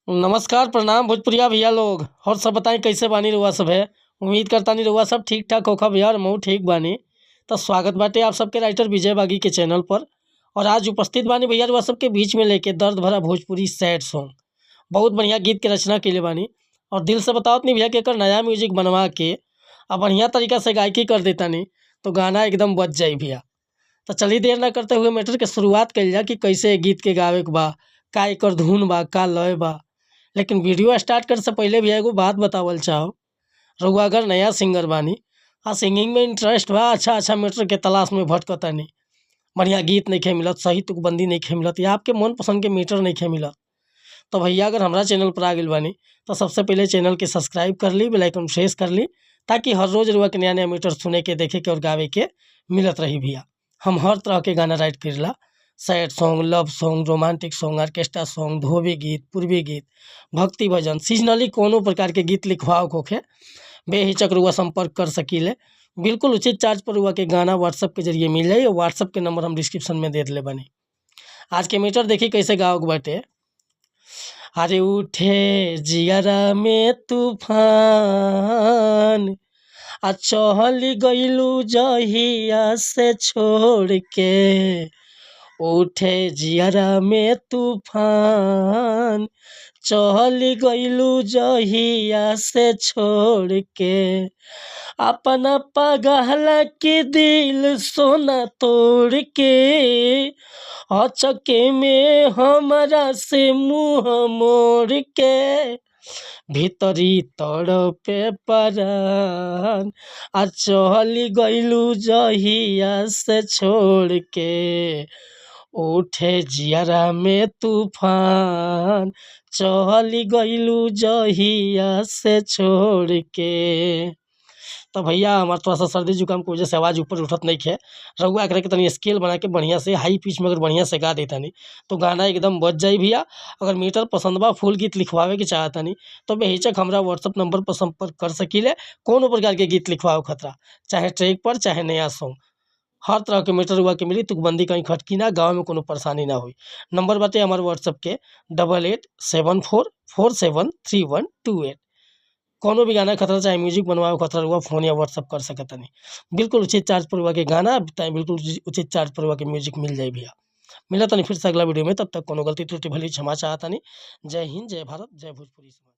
नमस्कार, प्रणाम भोजपुरिया भैया लोग। और सब बताई कैसे बानी रउआ सभे? उम्मीद करतानी रउआ सब ठीक ठाक होखब भैया और हमहू ठीक बानी। त स्वागत बाटे आप सबके राइटर विजय बागी के चैनल पर। और आज उपस्थित बानी भैया रउआ सबके बीच में लेके दर्द भरा भोजपुरी सैड सॉन्ग। बहुत बढ़िया गीत के रचना कइले बानी और दिल से बतावत नी भैया कि एकर नया म्यूजिक बनवा के आ बढ़िया तरीका से गायकी कर देतानी तो गाना एकदम बज जाई भैया। तो चलिए देर ना करते हुए मैटर के शुरुआत कइल जा कि कैसे गीत के गावे के बा, का एकर धुन बा, का लय बा। लेकिन वीडियो स्टार्ट करे से पहिले भैया एगो बात बतावल चाहब। रउआ अगर नया सिंगर बानी आ सिंगिंग में इंटरेस्ट बा, अच्छा अच्छा मैटर के तलाश में भटकतानी, बढ़िया गीत नइखे मिलत, सही तुकबंदी नइखे मिलत या आपके मनपसंद के मीटर नइखे मिलत, तो भैया अगर हमरा चैनल पर आ गइल बानी तो सबसे पहिले चैनल के सब्सक्राइब कर ली, बेल आइकन प्रेस कर ली ताकि हर रोज़ रउआ के नया नया मीटर सुने के, देखे के और गावे के मिलत रही भैया। हम हर तरह के गाना राइट करीला, sad song, love song, romantic song, orchestra song, धोबी गीत, पूर्वी गीत, भक्ति भजन, सीजनली कोनो प्रकार के गीत लिखवावे के होखे बेहिचक रउआ संपर्क कर सकीले। बिल्कुल उचित चार्ज पर रउआ के गाना व्हाट्सएप के जरिए मिल जाई और व्हाट्सएप के नंबर हम डिस्क्रिप्शन में दे देले बानी। आज के मीटर देखी कैसे गावे के बाटे। अरे उठे जियरा में तूफान आ चहल गइलू जहिया से छोड़ के, उठे जियरा में तूफान चहल गइलू जहिया से छोड़ के, अपना पगला के दिल सोना तोड़ के, अचके में हमरा से मुँह मोड़ के, भीतरी तड़पे परान आ चल गइलू जहिया से छोड़ के, उठे जियरा में तूफान चल गइलू जहिया से छोड़ के। तो भैया हमार थोड़ा सा सर्दी जुकाम के वजह से आवाज़ ऊपर उठत नइखे। रउआ एकरा के तनी स्केल बना के बढ़िया से हाई पिच में अगर बढ़िया से गा देतानी तो गाना एकदम बज जाई भैया। अगर मीटर पसंद बा, फुल गीत लिखवावे के चाहतानी तो बेहिचक हमरा व्हाट्सएप नंबर पर संपर्क कर सकीले। कोनो प्रकार के गीत लिखवावे खतरा, चाहे ट्रैक पर चाहे नया सॉन्ग, हर तरह के मीटर रउआ के मिली। तुकबंदी कहीं खटकी ना, गावे में कोनो परेशानी ना होई। नंबर बाटे हमार व्हाट्सएप के 8874473128। कोनो भी गाना खतरा चाहे म्यूजिक बनवावे खतरा रउआ फोन या व्हाट्सएप कर सकतानी। बिल्कुल उचित चार्ज पर रउआ के गाना चाहे बिल्कुल उचित चार्ज पर रउआ के म्यूजिक मिल जाई भैया। मिलतानी फिर से अगला वीडियो में, तब तक कोनो गलती त्रुटि भली क्षमा चाहतानी। जय हिंद, जय भारत, जय भोजपुरी समाज।